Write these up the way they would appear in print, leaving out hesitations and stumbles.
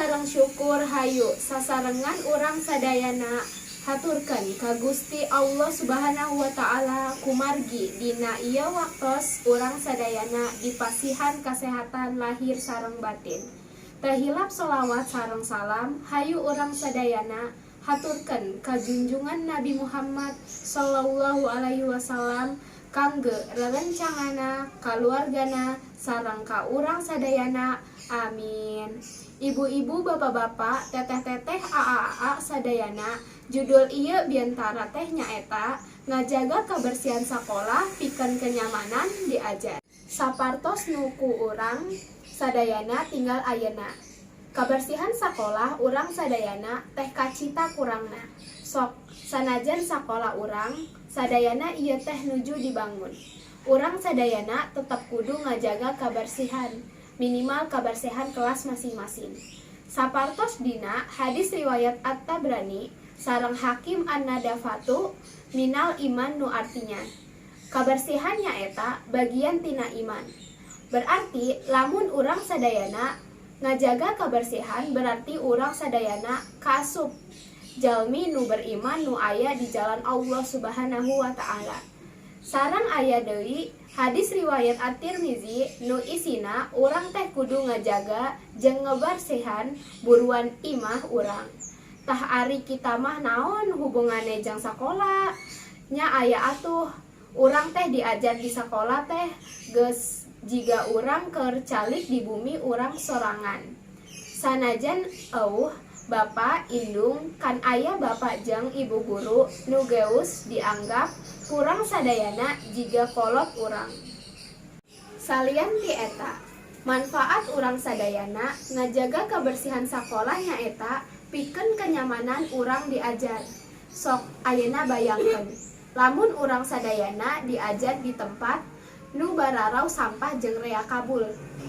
sareng syukur hayu sasarengan urang sadayana haturkeun ka Gusti Allah Subhanahu wa taala, kumargi dina ieu waktos urang sadayana dipasihan kasehatan lahir sareng batin. Teu hilap sholawat sareng salam hayu urang sadayana haturkeun ka junjungan Nabi Muhammad Shallallahu Alaihi Wasallam kangge rerencanganna, kaluargana, sareng ka urang sadayana. Amin. Ibu-ibu, bapak-bapak, teteh-teteh, aa-aa sadayana, judul ieu biantara teh nyaeta ngajaga kebersihan sakolah pikeun kenyamanan diajar. Sapartos nu ku urang sadayana tingal ayeuna, kabersihan sakolah urang sadayana teh kacita kurangna. Sok sanajan sakolah urang sadayana ieu teh nuju dibangun, urang sadayana tetep kudu ngajaga kabersihan, minimal kabersihan kelas masing-masing. Sapartos dina hadis riwayat At-Tabrani sareng Hakim, an-nadhafatu minal iman, nu artinya kabersihan nyaeta bagian tina iman. Berarti lamun urang sadayana ngajaga kabersihan, berarti urang sadayana kaasup jalmi nu beriman nu aya di jalan Allah Subhanahu wa taala. Sareng aya deui hadis riwayat At-Tirmizi nu isina urang teh kudu ngajaga jeung ngebersihan buruan imah urang. Tah, ari kita mah naon hubungannya jeung sakola? Nya aya atuh. Urang teh diajar di sakola teh geus jiga urang keur calik di bumi urang sorangan. Sanajan euweuh bapak indung, kan aya bapak jeung ibu guru nu geus dianggap kurang sadayana jiga kolot urang. Salian ti eta, manfaat urang sadayana ngajaga kebersihan sakolah nyaeta pikeun kenyamanan urang diajar. Sok ayeuna bayangkeun lamun urang sadayana diajar di tempat nu bararau sampah jeung rea kabul,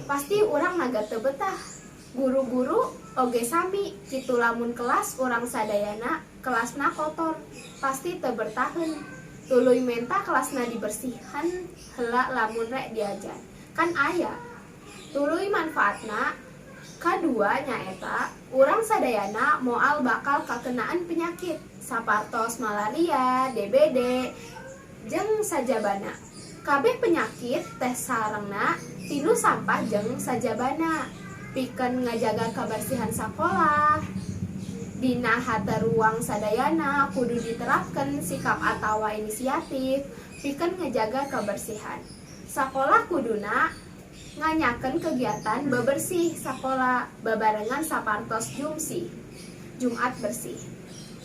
pasti urang naga teu betah. Guru-guru oge sami kitu, lamun kelas urang sadayana kelasna kotor, pasti teu bertahan, tuluy menta kelasna dibersihan heula lamun rek diajar. Kan aya tuluy manfaatna kadua, nyaeta urang sadayana moal bakal kakenaan penyakit sapartos malaria, DBD, jeung sajabana. Kabeh penyakit teh sarengna tinu sampah jeung sajabana. Pikeun ngajaga kebersihan sakolah dina hate ruang sadayana kudu diterapkan sikap atawa inisiatif pikeun ngajaga kebersihan sakolah. Kuduna nganyakeun kegiatan bebersih sakolah babarengan sapartos Jumsih, Jumat Bersih.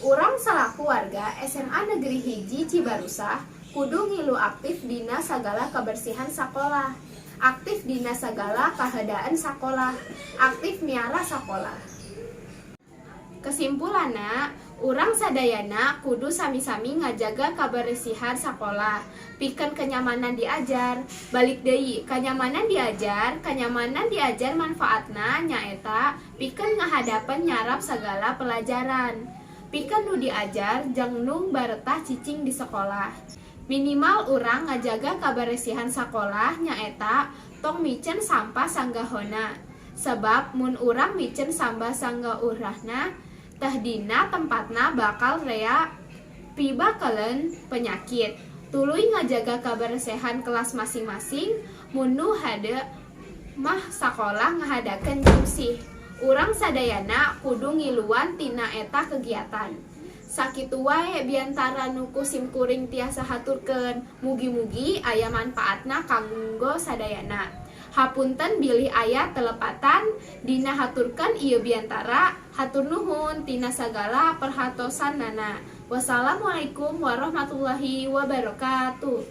Urang salaku warga SMA Negeri 1 Cibarusah kudu ngilu aktif dina sagala kebersihan sakolah, aktif dina sagala kahadaan sakolah, aktif miara sakolah. Kesimpulanna, urang sadayana kudu sami-sami ngajaga kabersihan sakolah pikeun kenyamanan diajar. Balik deui, kenyamanan diajar. Kenyamanan diajar manfaatna nyaeta pikeun ngahadapan nyarap sagala pelajaran, pikeun nu diajar jeung nu baretah cicing di sekolah. Minimal urang ngajaga kabersihan sakolah nyaeta tong miceun sampah sanggahona, sebab mun urang miceun sampah sanggahurahna teh dina tempatna bakal rea pibakeleun penyakit. Tuluy ngajaga kabersihan kelas masing-masing. Mun nu hade mah sakolah ngahadakeun Jumsih, urang sadayana kudu ngiluan tina eta kegiatan. Sakitu wae biantara nu ku simkuring tiasa haturkeun, mugi-mugi aya manfaatna kanggo sadayana. Hapunten bilih aya telepatan dina haturkeun ieu biantara. Hatur nuhun tina sagala perhatosannana. Wassalamualaikum warahmatullahi wabarakatuh.